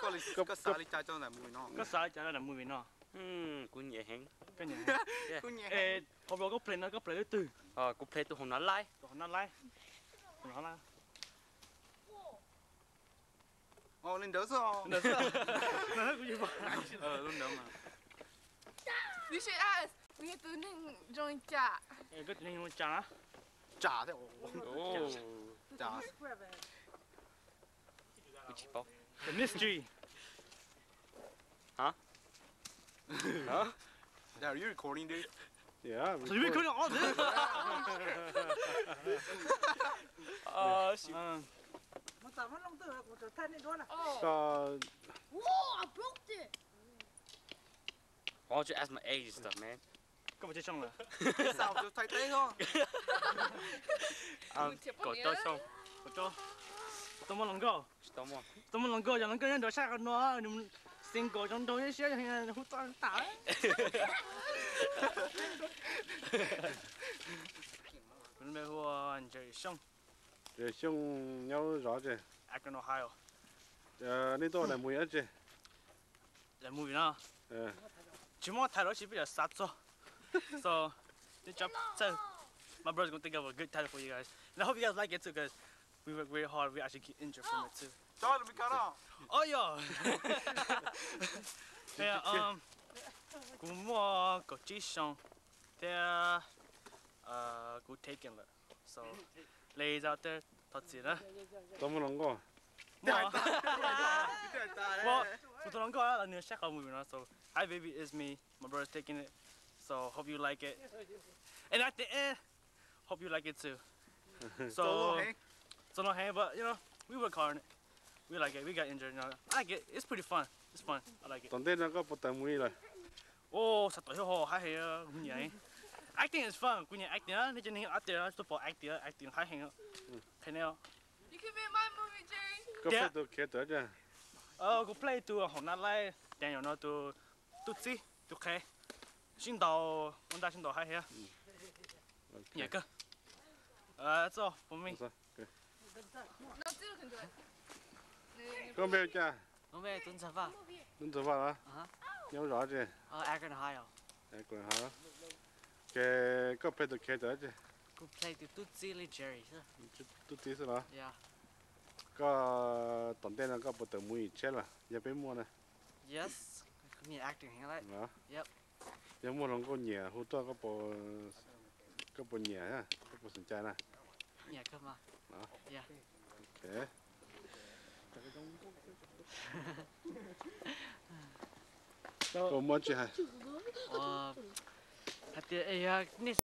Koj xav li cas rau nram movie no? Kuv nyiam heev. Qhov koj play no koj play lub twg? Kuv play tus hauv no laib. Li ntawd xwb. Lub ntawd mas. Koj tus neeg zoo li cas na? Tsam thiab. Kuv tsis paub. The mystery. Hả? Hả? Are you recording, dude? Yeah. So you recording all this? Ờ, shit. So, whoa, I broke it. Why don't you ask my age and stuff, man? Koj puas tsis soo lawm? Sao tsis thaij teb no? Kaum rau xyoo. Kaum rau. Tau muaj hluas nkauj? Tsis tau muaj. Tau muaj hluas nkauj, yog hluas nkauj nyob nrad sab qhov no, nws single zoo nraug siab siab, hu txog tas. Kuv lub npe hu ua Ntsais Xyooj. Ntsais Xyooj nyob zov tsi? Akron, Ohio. Nej tuaj lawm mus ib tsi? Lawm movie no. Tsis muaj Thai los sis peb yog xav txog. So, this job, so, my brother's gonna think of a good title for you guys. And I hope you guys like it too, because we work really hard. We actually get injured from it too. Oh, yeah. Yeah, um, kuv muaj kaum tsib xyoo thiab, uh, kuv taken lawm. So, li za tej thov txim na. Tau muaj hluas nkauj? Kuv tau hluas nkauj los nws saib qhov movie no. So, hi baby, it's me. My brother's taking it. So, hope you like it. And at the end, hope you like it too. So, txom nyem heev, but you know, we work hard on it. We like it. We got injured. You know, I like it. It's pretty fun. It's fun. I like it. Tom ntej no koj puas tawm movie lawm? Ua, xav tau xyov, hais tias kuv nyiam acting is fun, kuv nyiam acting, nej cov neeg actor tuaj pom acting, acting hais heev. Qhia nej. Koj play tus character tsi? Kuv play tus hom nab laib, Daniel no tus tub txib tus qhev, sib ntaus ua ntaj sib ntaus hais heev. Nyiam kawg. That's all for me. Koj npe hu cas? Tub Ntxawg Vaj los? Nyob zov tsi? Akron High. Ces koj play tus character tsi? Tub txib xwb los? Koj tom ntej no koj puas tawm movie tshiab lawm yog peb muaj na? Yog muaj hluas nkauj nyiam hu tuaj, koj puas nyiam, koj puas xav cai na? Koj muaj tsi hais? Hais tias yog nej